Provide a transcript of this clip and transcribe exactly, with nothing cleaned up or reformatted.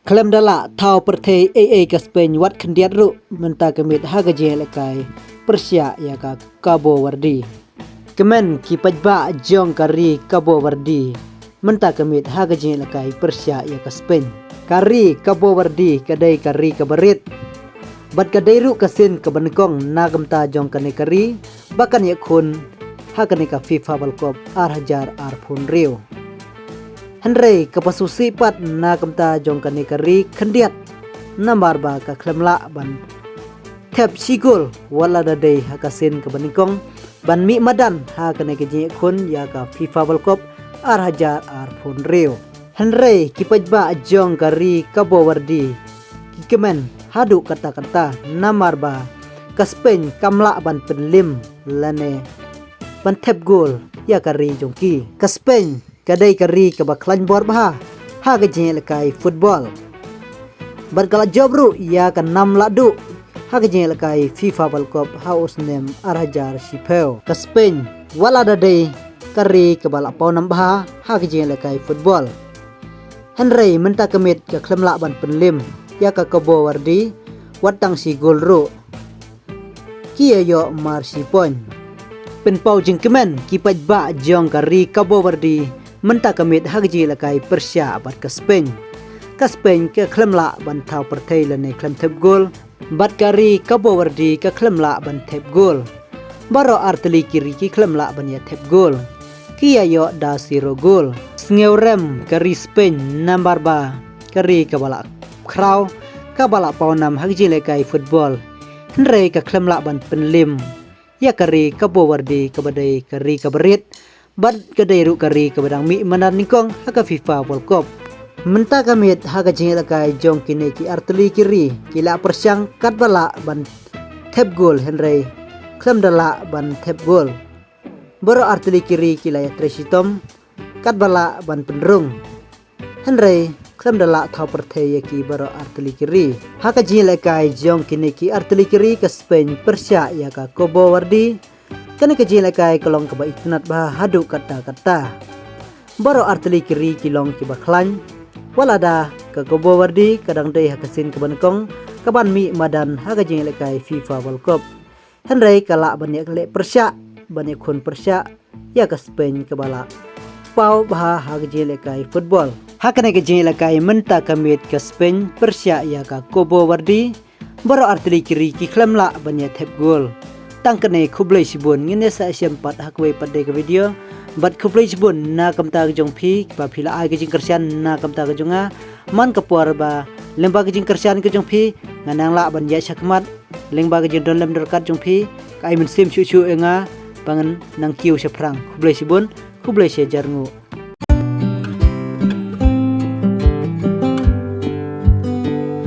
Khlem da lah thaw pyrthei ei ei ka Spain wat khyndiat ruh mynta ka miet ha ka jingïalehkai pyrshah ïa ka Cabo Verde. Kmen ki paidbah jong ka ri Cabo Verde mynta ka miet ha ka jingïalehkai pyrshah ïa ka Spain. Ka ri Cabo Verde ka dei ka ri kaba rit bad ka dei ruh ka sien kaba nyngkong na ka bynta jong kane ka ri ba kan ïakhun ha kane ka FIFA World Cup ar hajar arphew hynriew. Hynrei kaba sngewsih pat na ka bynta jong kane ka ri khyndiat namar ba ka khlem lah ban thep shi gol wat la da dei ha ka sien kaba nyngkong ban mih madan ha kane ka jingïakhun ïa ka FIFA World Cup ar hajar arphew hynriew. Hynrei ki paidbah jong ka ri Cabo Verde ki kmen haduh katta katta namar ba ka Spain kam lah ban pynlim lane ban thep gol ïa ka ri jong ki. Ka Spain ka dei ka ri kaba khlaiñ bor bha ha ka jingïalehkai football bad ka la jop ruh ïa ka nam lah duh ha ka jingïalehkai FIFA World Cup ha u snem ar hajar shiphew. Ka Spain wat la da dei ka ri kaba la paw nam bha ha ka jingïalehkai football, hynrei mynta ka miet ka khlem lah ban pynlim ïa ka Cabo Verde wat tang shi gol ruh. Ki ïa ïoh mar shi point. Pynpaw jingkmen ki paidbah jong ka ri Cabo Verde mynta ka miet ha ka jingïalehkai pyrshah bad ka Spain. Ka Spain ka khlem lah ban thaw pyrthei lane khlem thep gol bad ka ri Cabo Verde ka khlem lah ban thep gol. Baroh artylli ki ri ki khlem lah ban ïa thep gol. Ki ïa ïoh da zero gol. Sngewrem ka ri Spain namar ba ka ri kaba la khraw kaba la paw nam ha ka jingïalehkai football, hynrei ka khlem lah ban pynlim ïa ka ri Cabo Verde kaba dei ka ri kaba rit bad ka dei ruh ka ri kaba dang mih madan nyngkong ha ka FIFA World Cup. Mynta ka miet ha ka jingïalehkai jong kine ki artylli ki ri ki la pyrshang katba lah ban thep gol, hynrei khlem da lah ban thep gol. Baroh artylli ki ri ki la ïa trei shitom katba lah ban pynrung, hynrei khlem da lah thaw pyrthei ïa ki baroh artylli ki ri. Ha ka jingïalehkai jong kine ki artylli ki ri ka Spain pyrshah ïa ka Cabo Verde. Kane ka jingïalehkai ka long kaba itynnad bha haduh katta katta. Baroh artylli ki ri ki long kiba khlaiñ wat la da ka Cabo Verde ka dang dei ha ka sien kaba nyngkong kaban mih madan ha ka jingïalehkai FIFA World Cup, hynrei ka lah ban ïaleh pyrshah ban ïakhun pyrshah ïa ka Spain kaba la paw bha ha ka jingïalehkai football. Ha kane ka jingïalehkai mynta ka miet ka Spain pyrshah ïa ka Cabo Verde, baroh artylli ki ri ki khlem lah ban ïa thep gol. Tang kane, khublei shibun, ngin ïa sa ïashem pat ha kawei pat de ka video. Bad khublei shibun na ka bynta ka jong phi ba phi la ai ka jingkyrshan na ka bynta ka jong nga. Man ka por ba lyngba ka jingkyrshan ka jong phi ngan nang lah ban ïaid shakhmat, lyngba ka jingdon lem dor kat jong phi ka ai mynsiem shuh shuh ïa nga ba ngan nang kiew shaphrang. Khublei shibun, khublei shihajar nguh.